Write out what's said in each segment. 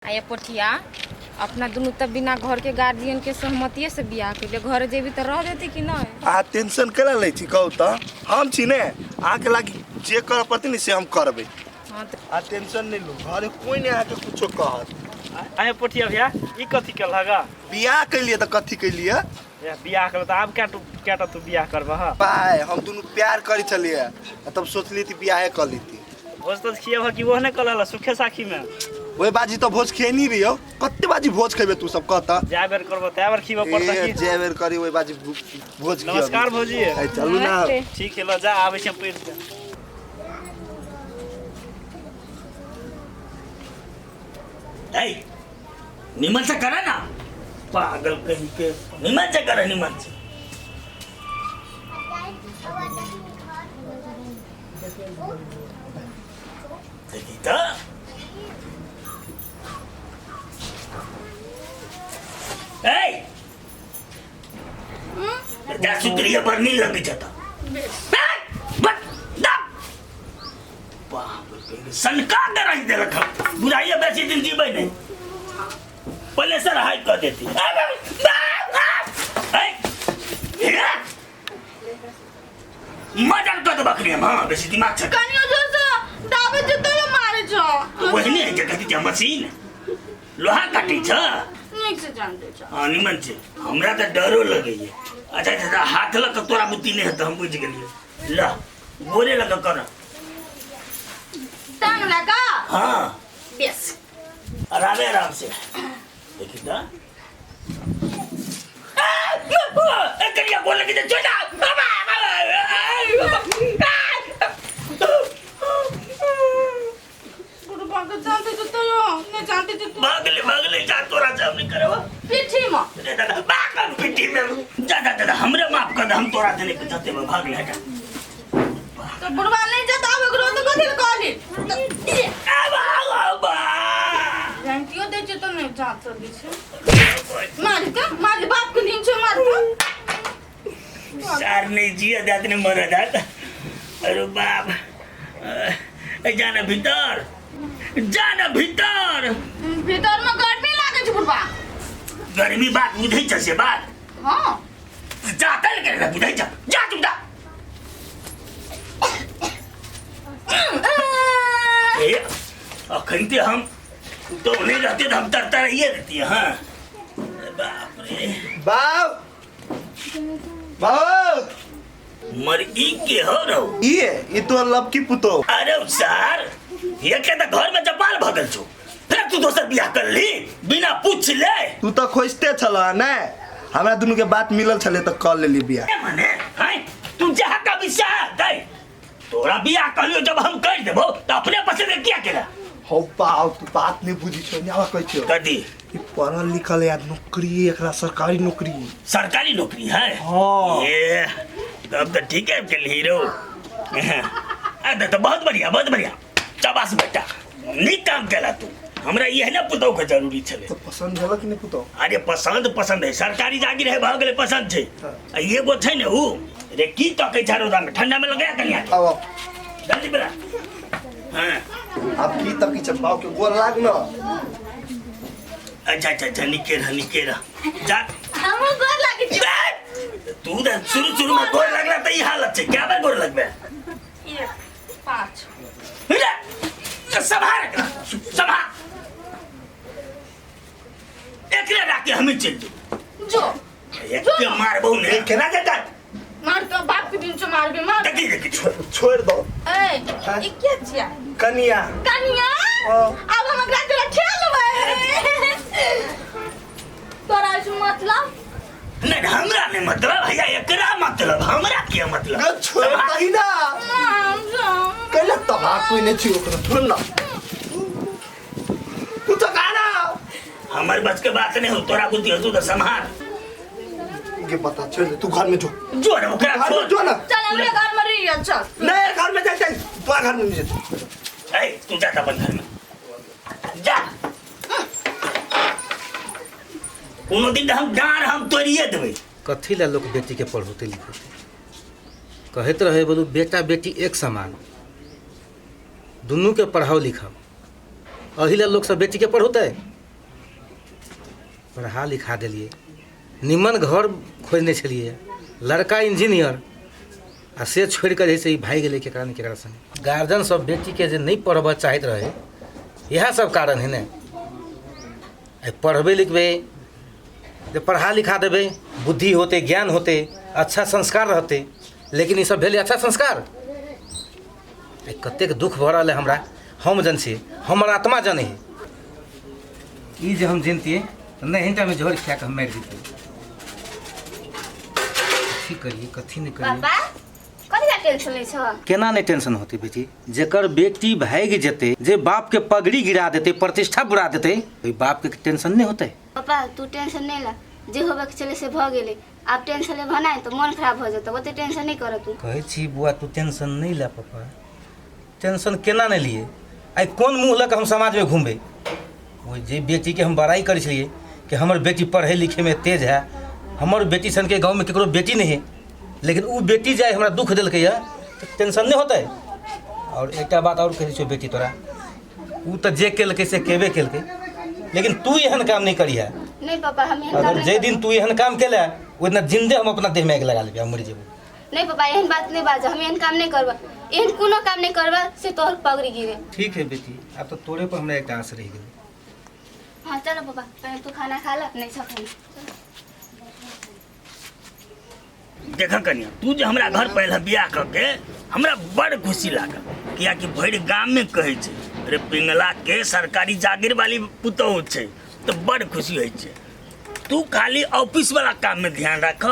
आ ये पोठिया अपना दुनू तऽ बिना घरके गार्जियनके सहमतिए से बियाह कैले घर जेबी तऽ रह देती कि नहि। अहाँ टेंशन केना लै छी कहू तऽ? हम छी ने अहाँके लागि जे करऽ पड़तै ने से हम करबै। हाँ तऽ अहाँ टेंशन नहि लू, घरे कोइ नहि अहाँके कुछो कहत। आय पोठिया भैया, ई कथी केलहक गा? बियाह केलियै तऽ कथी केलियै? ए, बियाह करब तऽ आब कएटा तू बियाह करबह? पाय हम दुनू प्यार करै छलियै आ तब सोचलियै कि बियाहे कऽ लेती। भोज तोज खिएबह कि ओहो नहि कहलह सुखे साखी में? ओहि बाजी तऽ भोज खियनी रहियौ, कते बाजी भोज खेबै तू सब कह तऽ? जाय बेर करबह तै बेर खिबऽ पड़तह ए, की? जे बेर करी ओहि बाजी भोज खियबी। नमस्कार भौजी। ए, चलू ना। नमस्ते। ठीक है, ल जा, आबै छी हम पढ़ि कऽ। ए, निमन से करा ना पागल कहीं के, निमन से करा, निमन से। देखी तो ए जा सुतरिया पर नहीं लगी जाता सनका के रख देलक हम बुझाइए बेसी दिन जीबै नहीं पहले सर हाई कर देती। मदन कर दे बकरी हम। हाँ बेसी दिमाग छै। कनियो जोर से दाबे छै तो मारे छो। वही नहीं है कथी छै मशीन लोहा काटै छ। नीक से जान दे छो। हाँ निमन छै, हमरा तऽ डरो लगैए। अच्छा अच्छा अच्छा, हाथ लग के तोरा बुद्धि नहीं हेतौ, हम बुझि गेलियै। ल गोरे लग के कर टांग लगा। हाँ बेस आरामे आराम से देखी तो करिया बोल लगी छोड़ गुरु बाग जानते तो तो नहीं जानते तो तू भागले भागले जा तोरा से हम नहीं करबो पीठी में। रे दादा बाग पीठी में जा जा दादा हमरे माफ कर दे, हम तोरा देने के जाते में भाग ले हटा। तो बुढ़वा नहीं जाता अब एकरो तो कथी कहली? आब आब आब जानतियो दे छै तो नहीं जात सकै छै। मार के मार बाप के दिन छै मार के। सार नहीं जिया जात ने मर जात। अरे बाप ए जाना भीतर, जाना भीतर। भीतर में गर्मी लागे छै बुढ़वा। गर्मी बात बुझै छ से बात? हां जा तल के बुझै छ, जा तू जा। ए अखन ते हम तो नहीं रहते तो हम तरता रहिए रहती। हाँ बाप रे बाप बाप मर ई के हो रहो ये तो लब की पुतो। अरे सर ये के तो घर में जपाल भगल छो, फिर तू दोसर बियाह कर ली बिना पूछ ले। तू तो खोजते छल ने, हमरा दुनू के बात मिलल छले तो कर लेली बियाह। ए मने हैं तू जहाँ का विषय दे तोरा बियाह कहलियो जब हम कर देबो तो अपने पसंद के किया केला? हो बाप तू बात नहीं बुझी छो, न्यावा कहै छियो। कदी ई पढ़ल लिखल है, नौकरी एकरा सरकारी नौकरी। सरकारी नौकरी है? हाँ। ये तब तो ठीक है के हीरो। अरे तो बहुत बढ़िया बहुत बढ़िया, शाबाश बेटा, नीक काम केला तू। हमरा ये है ना पुतौ के जरूरी छले। तो पसंद भेल कि नहीं पुतौ? अरे पसंद पसंद है, सरकारी जागीर है भऽ गेलै पसंद छै। हाँ। आ एगो छै ने ऊ रे की तकै छै रौदा में ठंडा में लगाया कनिया के। आब, आब। जल्दी बेरा। हाँ। आब की तकै छै बाप के गोर लाग न। अच्छा अच्छा अच्छा निके रह निके रह जा। हमरो गोर लागै छै। बे! तू तऽ शुरू शुरू में गोर लगला तऽ ई हालत छै, क्या बेर गोर लगबे? 1 5। रे, तऽ सम्हार एकरा, सम्हार। एकरे राखी हमी चलि जेबै। जो। एक के मारबौ ने। ए, केना जेतै? मार तो बाप के दिन से मारबे, मार। देखी, देखी, छोड़ दो। ए, हाँ? ई के छिया? कनिया। कनिया? हाँ। अब हम एकरा तोरा खेलबै। तोरा से मतलब? नहीं, हमरा नहीं मतलब, भैया एकरा मतलब, हमरा के मतलब? गे, छोड़ दही ना। कैला तबाह कोई नहीं छी ओकरा, छोड़ ना। तू तो कहा ना। हमर बच के बात नहीं हो, तोरा बुद्धि हो, तू तो संभाल। ये बता, छोड़ दे, तू घर में जो। जो ना, ओकरा घर में छोड़। जो ना। चल, हमरे घर में रही, चल। नहीं, घर में जा, जा, तू घर में नहीं जा। ए, तू जा अपन घर में। जा। कोनो दिन हम डाँड़ हम तोड़िए देबै। कथी ला लोग बेटी के पढ़ौते लिखौते कहैत रहे, बोलू बेटा बेटी एक समान, दुनू के पढ़ाओ लिखाओ, एहि ला लोग सब बेटी के पढ़ौते। पढ़ा लिखा देलियै, निमन घर खोजने छलियै, लड़का इंजीनियर, आ से छोड़ि कऽ जे से ई भागि गेलै केकरा ने केकरा संगे। गार्जियन सब बेटीके जे नहि पढ़बऽ चाहैत रहै, इएह सब कारण है ने। आइ पढ़बै लिखबै जे पढ़ा लिखा देबै, बुद्धि होतै, ज्ञान होतै, अच्छा संस्कार रहतै, लेकिन ई सब भेलै अच्छा संस्कार? आइ कतेक दुख भऽ रहल है हमरा, हम जन छी, हमर आत्मा जनै है। ई जे हम जनतियै तऽ नहि हिनकामे जहर खिया कऽ हम मारि दितियै। कथी करियै, कथी नहि करियै। पापा, कथी ला टेंशन लै छह? केना नहि टेंशन होतै बेटी? जेकर बेटी भागि जेतै, जे बापके पगड़ी गिरा देतै, प्रतिष्ठा बुरा देतै, ओहि बापके टेंशन नहि होतै? पापा, तू टेंशन नहि ला, जे होबे के छलै से भऽ गेलै। आब टेंशन लेबह नहि तऽ मोन खराब भऽ जेतौ, ओते टेंशन नहि कर तू। कहै छी बुआ, तू टेंशन नहि ले। पापा, टेंशन केना नहि लिए? आइ कोन मुँह लऽ कऽ हम समाजमे घुमबै? ओहि जे बेटीके हम बड़ाइ करै छलियै कि हमर बेटी पढ़ै लिखैमे तेज है, हमर बेटी सनके गाँवमे ककरो बेटी नहि है, लेकिन ओ बेटी जे आइ हमरा दुख देलकै यऽ, तऽ टेंशन नहि होतै? आओर एकटा बात आओर कहै छियौ बेटी तोरा, ओ तऽ जे केलकै से केबे केलकै, लेकिन तू एहन काम नहि करिहे। नहि पापा, हम एहन काम अगर नहि जाहि दिन करबो। तू एहन काम केले, ओहि दिना जिन्दे हम अपना देहमे आगि लगा लेबै आ मरि जेबौ। नहि पापा, एहन बात नहि बाज, हम एहन काम नहि करबो, एहन कोनो काम नहि करबो से तोहर पगड़ी गिरे। ठीक है बेटी, आब तऽ तोरे पर हमरा एकटा आस रहि गेलै। हाँ चलो पापा, पहले तू खाना खा ल, नहि छह खाना। देख कनिया, तू जे हमरा घर पर एलह बियाह कऽ के, हमरा बड़ खुशी लागल, कियाकि भरि गाममे कहै छै, अरे पिंगला के सरकारी जागीर वाली पुतोहु छै, तऽ बड़ खुशी होइ छै। तू खाली ऑफिस वाला काम में ध्यान राख,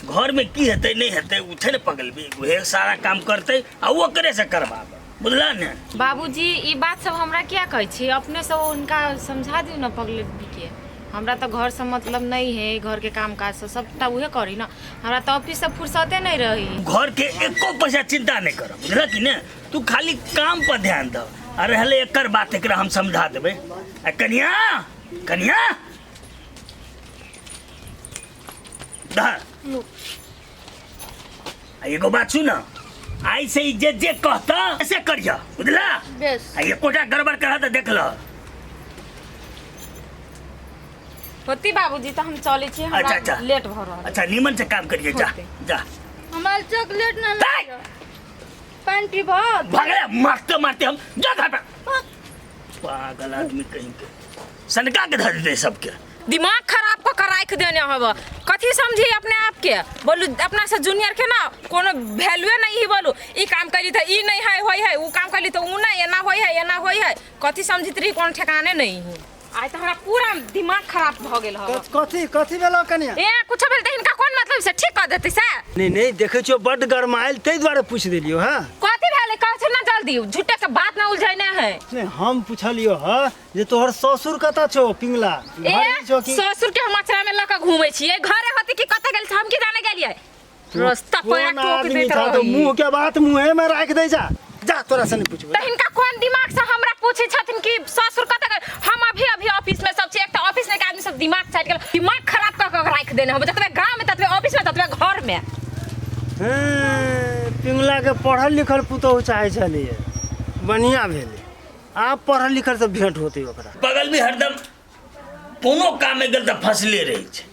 घर में की हेतै नहि हेतै ओ छै ने पगलबी, उहे सारा काम करतै आ ओकरे से करबाब, बुझला ने? बाबूजी, ई बात सब हमरा किया कहै छी? अपने से हुनका समझा दियौ ने पगलबी के। हमरा तऽ घरसँ मतलब नहि है, घरके काम काज से सबटा उहे करी ने, हमरा तऽ ऑफिस से फुर्सते नहि रही। घर के एको पैसा चिंता नहीं कर, बुझल कि ने? तू खाली काम पर ध्यान दह, आ रहले एकर बात, एकरा हम समझा देबै। आ कनिया, कनिया दह। आ एगो बात सुन, आइ से ई जे जे कहता से करिह, बुझला? बेस। आ एकोटा गड़बड़ करह तऽ देख लह। होती बाबूजी, तऽ हम चलै छी, अच्छा, हमरा अच्छा। लेट भऽ रहल। अच्छा, नीमन से काम करिए, जा। होतै। जा। हमरा चॉकलेट ना दाइ! लगे, पानि पीबह? भगले मारते मारते हम, जा घर पर। पागल आदमी कहीं के, सनका के धर दे सबके। दिमाग खराब कऽ के राखि देने हब। कथी समझी अपने आप के? बोलू, अपना से जूनियर के ना कोनो वैल्यूए नहीं है। बोलू, ई काम करी तऽ ई नहीं है होय है, ऊ काम करी तऽ ऊ नहीं एना होय है, एना होय है। कथी समझित रही, कोनो ठेकाने नहीं है। आइ तऽ हमरा पूरा दिमाग खराब भऽ गेल हब। कथी कथी भेलौ कनिया? ए, कुछो भेल तऽ हिनका कोन मतलब से ठीक कऽ देतै से? नहीं नहीं, देखै छियौ बड्ड गरमायल, ताहि दुआरे पूछि देलियौ। हँ, कथी भेलै कहै ना जल्दी, झूठे के बात ना उलझैने है। नहीं, हम पुछलियौ ह जे तोहर ससुर कतऽ छौ पिंगला? ए घरे छौ कि ससुर के हम अचरा में लऽ के घूमै छियै? घरे होती कि कतऽ गेल छै, हम की जाने गेलियै? रास्ता पैरा कोन टोक आदमी दैत छौ तो रही। मुँह के बात मुँहे में राखि दै जा। जा, तोरा से नहीं पूछबो। तऽ हिनका कोन दिमाग से हमरा पूछै छथिन कि ससुर कतऽ गेल? हम अभी अभी ऑफिस में सब छी। एक तऽ ऑफिस में के आदमी सब दिमाग चाटि गेल, दिमाग खराब कऽ के राखि देने हम, जतबे गाँव में ततबे ऑफिस में ततबे घर में। हें, पिंगला के पढ़ल लिखल पुतोहु चाहै छलियै, बढ़िआँ भेलै, आब पढ़ल लिखल से भेंट होतै ओकरा। बगल में हरदम कोनो काम में गेल तऽ फसले रहै छै।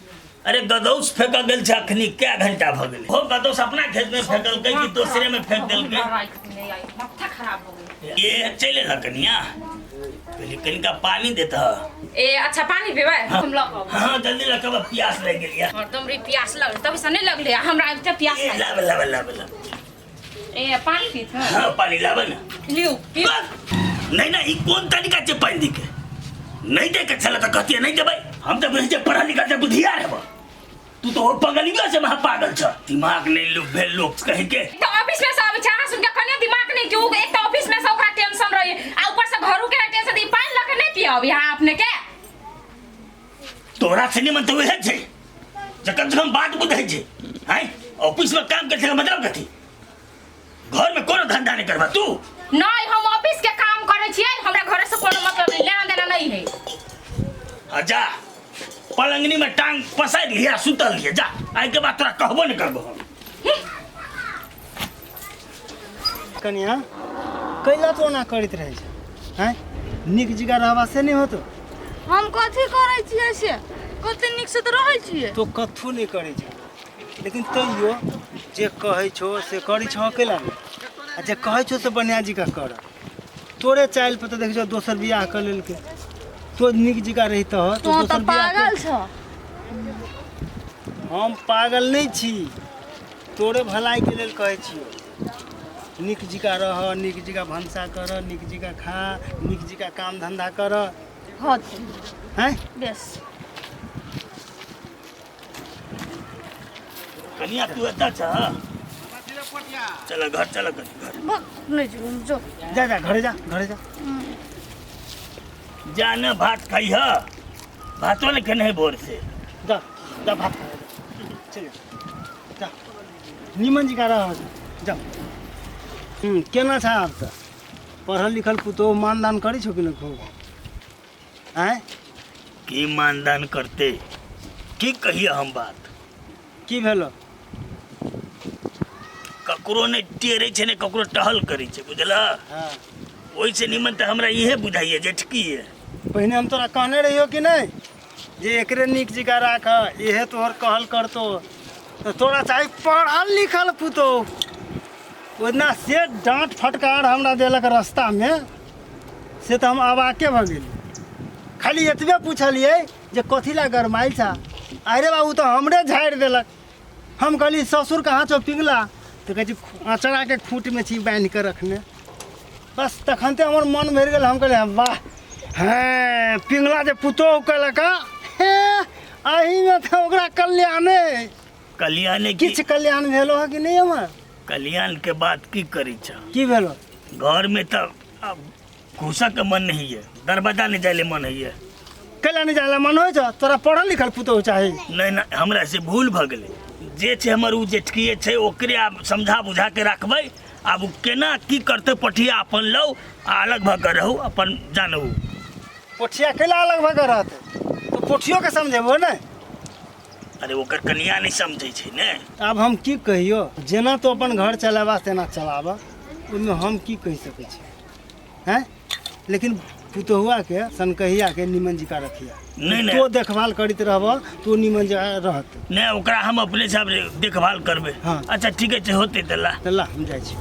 अरे, गदौस फेंक गेल छै अखनी, कै घंटा भऽ गेलै हो? गदौस अपना खेत में फेंकलकै कि दोसरे में फेंक देलकै? राखि देने आइ माथा खराब हो गेल। ये चलि एलह कनिया, पहिले कनिका पानी देतह। ए अच्छा, पानी पीबै? हम लऽ कऽ अबै। हाँ, जल्दी लऽ कऽ आबह, प्यास लागि गेल या। हरदम रे प्यास लगल, तब से नहीं लगले आ हमरा आबिते प्यास ए लागि। लाब लाब लाब लाब। ए, पानी पीत? हाँ, पानी लाब ने। लिउ, पिउ। नहीं नहीं, ई कोन तरीका छै पानि दी के? नहीं दे के छले तऽ कहतियै नहीं देबै। हम तऽ बुझै छियै पढ़ल लिखल छै, बुधियार हेबऽ तू, तऽ ओ पगलियो से महा पागल छ, दिमाग नहीं लोक भेल लोक कहि के। तऽ ऑफिस में से आबै छै, अहाँ सुन के कनियो दिमाग नहीं कि उ एक तऽ ऑफिस में से ओकरा टेंशन रही आ ऊपर से घरू के टेंशन, ई पानि लऽ के नहीं पियाब यहाँ अपने के? तोरा से निमन तऽ उहे छै जे कम से कम बात बुझै छै। आँय, ऑफिस में काम करै छै मतलब कथी? घर में कोनो धंधा नहीं करबा तू? नहीं, हम ऑफिस के काम करै छियै, हमरा घरे से कोनो मतलब नहीं, लेना देना नहीं है। आ जा, पलंगनी में टांग पसारि लिया, सुतल लिया, जा। आइ के बाद तोरा कहबो नहीं करबो हम। कनिया, कैला तो ओना करैत रहै छै? आँय, नीक जगह रहबा से नहि होतो? हम कथी करै छियै से? कते नीक से तऽ रहै छियै। तो कथू नहि करै छौ, लेकिन तैयो जे कहै छौ से करै छौ अकेला नहि, आ जे कहै छौ से बढ़िआँ जकाँ कर। तोरे चालि पर तऽ देखै छौ दोसर बियाह कऽ लेलकै। तो नीक जकाँ रहितह तऽ तोँ तऽ दोसर बियाह पागल छह। हम पागल नहि छी, तोरे भलाइके लेल कहै छियौ। नीक जकाँ रह, नीक जकाँ भनसा कर, नीक जकाँ खा, नीक जकाँ काम धन्धा कर। हँ हैं बेस। कनिया तू एतऽ छह? चल घर, चल घर। भक, नहि जेबै हम, जो। जा जा, घरे जा, घरे जा। जा ने भात खाइह, भातो ने खेने है भोर से। जा जा, भात खा, चल जा, जा निमन जकाँ रह जा। केना छ आब तऽ पढ़ल लिखल पुतोहु मानदान करै छौ कि नहि खूब? आँय, की मानदान करते, की कहिए हम बात। की भेलो? ककरो नहि टेरै छै, ने ककरो टहल करै छै, बुझलह? हाँ। ओहिसँ निमन तऽ हमरा इहे बुझाइए जेठकी ये। पहिने हम तोरा कहने रहियो कि नहि जे एकरे नीक जकाँ राख, इहे तोहर कहल करतो। तऽ तोरा चाही पढ़ल लिखल पुतोहु। ओना से डाँट फटकार हमरा देलक रास्तामे, से तऽ हम अबाके भऽ गेली। खाली एतबे पुछलियै जे कथी ला गरमाइल छा, अरे बाबू तऽ हमरे झाड़ि देलक। हम कहली ससुर कहाँ छौ पिंगला? तऽ कहै छै अँचराके खूँटमे छी बान्हि कऽ रखने। बस तखन तऽ हमर मन भरि गेल। हम कहलियै वाह, हेँ पिंगला जे पुतोहु केलक हे, एहिमे तऽ ओकरा कल्याणे अइ। कल्याणे की? किछु कल्याण भेलो है कि नहि हमर? कल्याण के बात की करै छ? की भेलो? घर में तऽ आब घुसऽ के मन नहीं है, दरवाजा नहीं जाय ले मन है। कैला नहि जाय मन होइ छौ? तोरा पढ़ल लिखल पुतोहु चाही। नहीं नहीं, हमरा से भूल भऽ गेलै। जे छै हमर ओ जेठकिए छै, ओकरे आब समझा बुझा के राखबै। आब ओ केना की करतै, पठिया अपन लौ आ अलग भऽ के रहू, अपन जानू। पोठिया कैला अलग भऽ कऽ रहतै? तो पोठियोके समझेबो ने। अरे ओकर कनिया नहि समझै छै ने। आब हम की कहियो, जेना तो अपन घर चलाबा तेना चलाबऽ, ओहिमे हम की कहि सकै छी? हैं, लेकिन पुतोहुआके सनकहियाके निमन जकाँ रखिया। नहि, नहि। तो देखभाल करैत रहबऽ तो निमन जकाँ रहत। नहि, ओकरा हम अपने से आब देखभाल करबै। हाँ। अच्छा ठीके छै, होतै तऽ ला। तऽ ला, हम जाइ छी।